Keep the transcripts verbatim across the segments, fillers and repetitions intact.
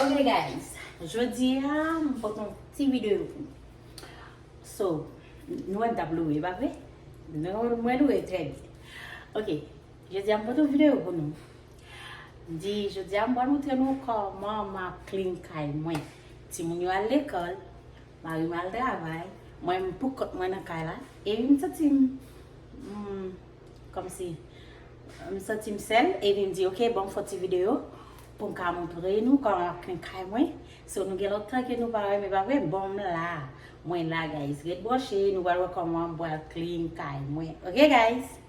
Ok guys, jodi a m pote yon ti videyo pou nou. So, nou wè m t ap loure, pa vre? Nou wè loure trè byen. Ok, jodi a m pote yon videyo pou nou. M di, jodi a m pral montre nou kòman m ap clean kay mwen. Timoun yo al lekòl, mari m al travay, mwen m pou kont mwen nan kay la, epi m santi m, m, kòmsi, m santi m sèl, epi m di, ok, ban m fè yon ti videyo pou m ka montre nou kòman m ap clean kay mwen. So, nou gen lontan ke nou pa wè, men pa vre, bon, m la. Mwen la, guys. Ret branche, nou pral wè kòman m pral clean kay mwen. Ok, guys?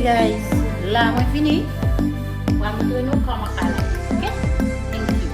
Guys, la mwen fini. Mwen montre nou kòman kalaj. Ok? Thank you.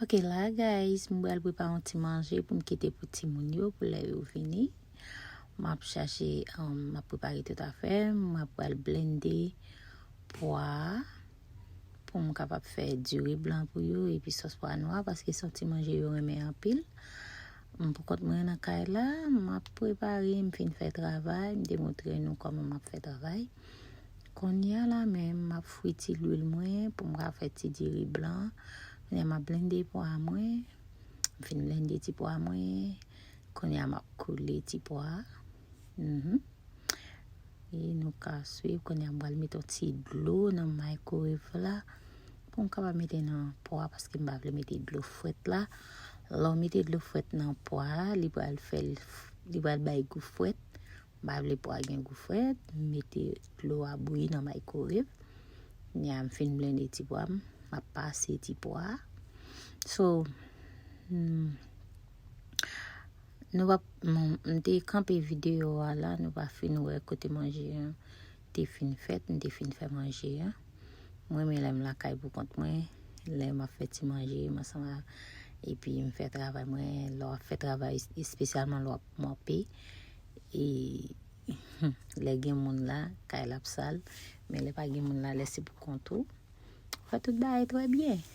Ok, la, guys, m pral prepare yon ti manje pou m kite pou timoun yo, pou lè yo vini. M ap chache, um, m ap prepare tout afè, m ap pral blende pwa pou m kapab fè diri blan pou yo, epi sòs pwa nwa, paske se yon ti manje yo renmen anpil. M pou kont mwen nan kay la, m ap prepare, m fin fè travay, m te montre nou kòman m ap fè travay. Kounye a la menm, m ap fri ti lwil mwen pou m ka fè ti diri blan. Kounye a m ap blende pwa mwen. M fin blende ti pwa mwen. Kounye a m ap koule ti pwa. Mhm. E nou ka swiv. Kounye a m pral mete yon ti dlo nan microwave la pou m kapab mete nan pwa, paske m pa vle mete dlo frèt la. Lè w mete dlo frèt nan pwa, li pral fè l, li pral bay gou frèt. M pa vle pwa gen gou frèt, m mete dlo a bouyi nan microwave. Kounye a m fin blende ti pwa m, m ap pase ti pwa. So, hmm, nou va, m, m te kanpe videyo a la, nou va fin wè kote manje an te fin fèt, m te fin fè manje an. Mwen, men lè m lakay pou kont mwen, lè m ap fè ti manje, m ansanm a, epi m fè travay mwen, lè w ap fè travay, espesyalman lè w ap mòpe, e lè gen moun la, kay la ap sal, men lè pa gen moun la, lè se pou kont ou, ou fè tout bagay trè byen.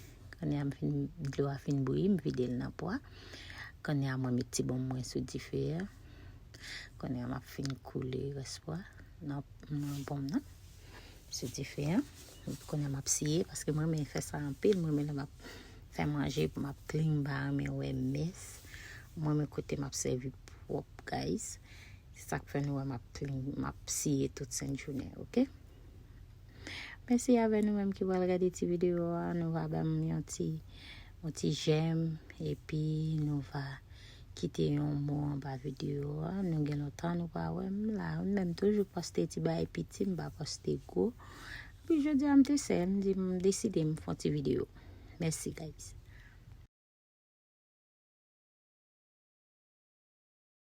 Kounye a m fin, dlo a fin bouyi, m vide l nan pwa. Kounye a mwen met ti bonm mwen sou dife a. Kounye a m ap fin koule rès pwa nan, nan bonm nan sou dife a. Kounye a m ap siye, paske mwen renmen fè sa anpil, mwen renmen lè m ap fè manje pou m ap clean, m pa renmen wè mès. Mwen renmen kote m ap sèvi pwòp, guys. Se sa k fè nou wè m ap clean, m ap siye tout sent jounen, ok? Mèsi avè nou menm ki pral gade ti videyo a. Nou va ban m yon ti, yon ti j'aime, epi nou va kite yon mo anba videyo a. Nou gen lontan nou pa wè m la. M menm toujou poste ti bagay piti, m pa poste gwo. Epi jodi a m te sèl, m di m deside m fè yon ti videyo. Mèsi, guys.